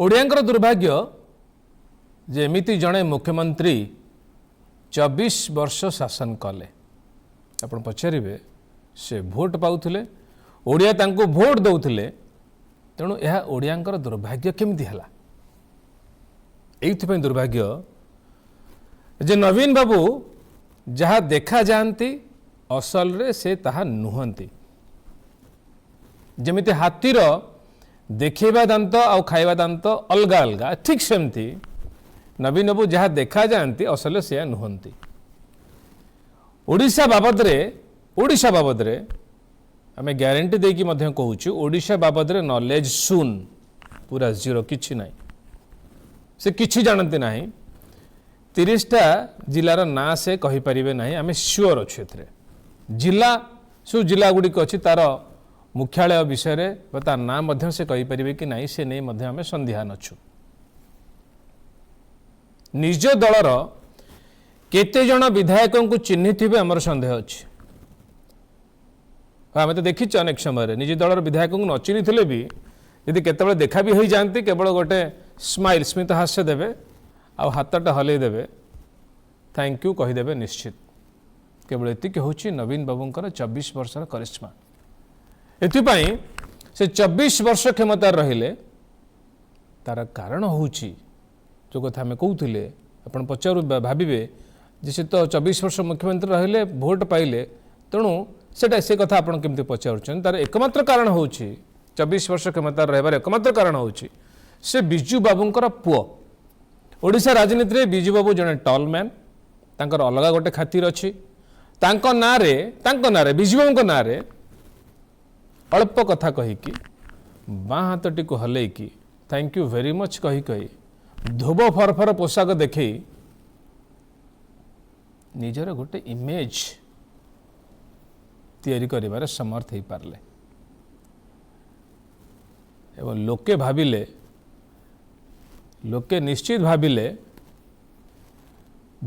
ଓଡ଼ିଆଙ୍କର ଦୁର୍ଭାଗ୍ୟ ଯେ ଏମିତି ଜଣେ ମୁଖ୍ୟମନ୍ତ୍ରୀ 24 ବର୍ଷ ଶାସନ କଲେ। ଆପଣ ପଚାରିବେ, ସେ ଭୋଟ ପାଉଥିଲେ, ଓଡ଼ିଆ ତାଙ୍କୁ ଭୋଟ ଦେଉଥିଲେ, ତେଣୁ ଏହା ଓଡ଼ିଆଙ୍କର ଦୁର୍ଭାଗ୍ୟ କେମିତି ହେଲା? ଏଇଥିପାଇଁ ଦୁର୍ଭାଗ୍ୟ ଯେ ନବୀନ ବାବୁ ଯାହା ଦେଖାଯାଆନ୍ତି, ଅସଲରେ ସେ ତାହା ନୁହନ୍ତି। ଯେମିତି ହାତୀର ଦେଖେଇବା ଦାନ୍ତ ଆଉ ଖାଇବା ଦାନ୍ତ ଅଲଗା ଅଲଗା, ଠିକ୍ ସେମିତି ନବୀନ ବାବୁ ଯାହା ଦେଖାଯାଆନ୍ତି, ଅସଲରେ ସେୟା ନୁହନ୍ତି। ଓଡ଼ିଶା ବାବଦରେ ଆମେ ଗ୍ୟାରେଣ୍ଟି ଦେଇକି ମଧ୍ୟ କହୁଛୁ, ଓଡ଼ିଶା ବାବଦରେ ନଲେଜ ଶୂନ, ପୁରା ଜିରୋ, କିଛି ନାହିଁ। ସେ କିଛି ଜାଣନ୍ତି ନାହିଁ। 30ଟା ଜିଲ୍ଲାର ନାଁ ସେ କହିପାରିବେ ନାହିଁ, ଆମେ ସିଓର ଅଛୁ ଏଥିରେ। ଜିଲ୍ଲା, ସବୁ ଜିଲ୍ଲା ଗୁଡ଼ିକ ଅଛି, ତାର ମୁଖ୍ୟାଳୟ ବିଷୟରେ ବା ତା ନାଁ ମଧ୍ୟ ସେ କହିପାରିବେ କି ନାହିଁ, ସେ ନେଇ ମଧ୍ୟ ଆମେ ସନ୍ଦିହାନ ଅଛୁ। ନିଜ ଦଳର କେତେ ଜଣ ବିଧାୟକଙ୍କୁ ଚିହ୍ନିଥିବେ, ଆମର ସନ୍ଦେହ ଅଛି। ଆମେ ତ ଦେଖିଛୁ, ଅନେକ ସମୟରେ ନିଜ ଦଳର ବିଧାୟକଙ୍କୁ ନ ଚିହ୍ନିଥିଲେ ବି ଯଦି କେତେବେଳେ ଦେଖା ବି ହୋଇଯାଆନ୍ତି, କେବଳ ଗୋଟେ ସ୍ମାଇଲ୍, ସ୍ମିତ ହାସ୍ୟ ଦେବେ ଆଉ ହାତଟା ହଲେଇ ଦେବେ, thank you କହିଦେବେ ନିଶ୍ଚିତ। କେବଳ ଏତିକି ହେଉଛି ନବୀନ ବାବୁଙ୍କର 24 ବର୍ଷର କରିସ୍ମା। ଏଥିପାଇଁ ସେ 24 ବର୍ଷ କ୍ଷମତାରେ ରହିଲେ। ତାର କାରଣ ହେଉଛି ଯେଉଁ କଥା ଆମେ କହୁଥିଲେ। ଆପଣ ପଚାରୁ ଭାବିବେ ଯେ ସେ ତ 24 ବର୍ଷ ମୁଖ୍ୟମନ୍ତ୍ରୀ ରହିଲେ, ଭୋଟ ପାଇଲେ, ତେଣୁ ସେଟା ସେ କଥା ଆପଣ କେମିତି ପଚାରୁଛନ୍ତି? ତାର ଏକମାତ୍ର କାରଣ ହେଉଛି, 24 ବର୍ଷ କ୍ଷମତାରେ ରହିବାର ଏକମାତ୍ର କାରଣ ହେଉଛି ସେ ବିଜୁ ବାବୁଙ୍କର ପୁଅ। ଓଡ଼ିଶା ରାଜନୀତିରେ ବିଜୁ ବାବୁ ଜଣେ ଟଲ୍ ମ୍ୟାନ୍। ତାଙ୍କର ଅଲଗା ଗୋଟେ ଖାତିର ଅଛି। ତାଙ୍କ ନାଁରେ, ବିଜୁ ବାବୁଙ୍କ ନାଁରେ ଅଳ୍ପ କଥା କହିକି, ବାଁ ହାତଟିକୁ ହଲେଇକି, thank you very much କହି କହି, ଧୋବ ଫରଫର ପୋଷାକ ଦେଖେଇ ନିଜର ଗୋଟେ ଇମେଜ୍ ତିଆରି କରିବାରେ ସମର୍ଥ ହେଇପାରିଲେ ଏବଂ ଲୋକେ ଭାବିଲେ, ଲୋକେ ନିଶ୍ଚିତ ଭାବିଲେ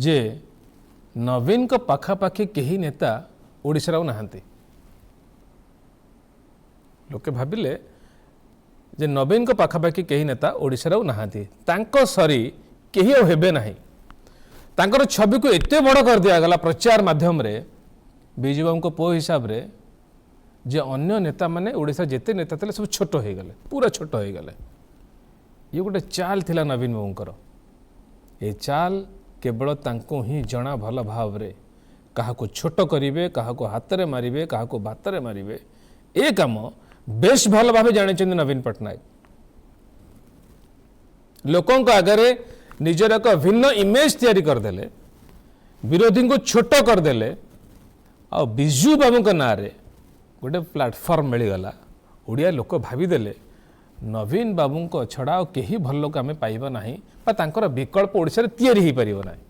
ଯେ ନବୀନଙ୍କ ପାଖାପାଖି କେହି ନେତା ଓଡ଼ିଶାରେ ଆଉ ନାହାନ୍ତି। ଲୋକେ ଭାବିଲେ ଯେ ନବୀନଙ୍କ ପାଖାପାଖି କେହି ନେତା ଓଡ଼ିଶାରେ ଆଉ ନାହାନ୍ତି, ତାଙ୍କ ସରି କେହି ଆଉ ହେବେ ନାହିଁ। ତାଙ୍କର ଛବିକୁ ଏତେ ବଡ଼ କରିଦିଆଗଲା ପ୍ରଚାର ମାଧ୍ୟମରେ ବିଜୁବାବୁଙ୍କ ପୁଅ ହିସାବରେ ଯେ ଅନ୍ୟ ନେତାମାନେ, ଓଡ଼ିଶା ଯେତେ ନେତା ଥିଲେ, ସବୁ ଛୋଟ ହେଇଗଲେ, ପୁରା ଛୋଟ ହେଇଗଲେ। ଇଏ ଗୋଟେ ଚାଲ ଥିଲା ନବୀନ ବାବୁଙ୍କର। ଏ ଚାଲ କେବଳ ତାଙ୍କୁ ହିଁ ଜଣା ଭଲ ଭାବରେ। କାହାକୁ ଛୋଟ କରିବେ, କାହାକୁ ହାତରେ ମାରିବେ, କାହାକୁ ଭାତରେ ମାରିବେ, ଏ କାମ ବେଶ ଭଲ ଭାବେ ଜାଣିଛନ୍ତି ନବୀନ ପଟ୍ଟନାୟକ। ଲୋକଙ୍କ ଆଗରେ ନିଜର ଏକ ଭିନ୍ନ ଇମେଜ୍ ତିଆରି କରିଦେଲେ, ବିରୋଧୀଙ୍କୁ ଛୋଟ କରିଦେଲେ ଆଉ ବିଜୁ ବାବୁଙ୍କ ନାଁରେ ଗୋଟେ ପ୍ଲାଟଫର୍ମ ମିଳିଗଲା। ଓଡ଼ିଆ ଲୋକ ଭାବିଦେଲେ, ନବୀନ ବାବୁଙ୍କ ଛଡ଼ା ଆଉ କେହି ଭଲ ଲୋକ ଆମେ ପାଇବା ନାହିଁ ବା ତାଙ୍କର ବିକଳ୍ପ ଓଡ଼ିଶାରେ ତିଆରି ହୋଇପାରିବ ନାହିଁ।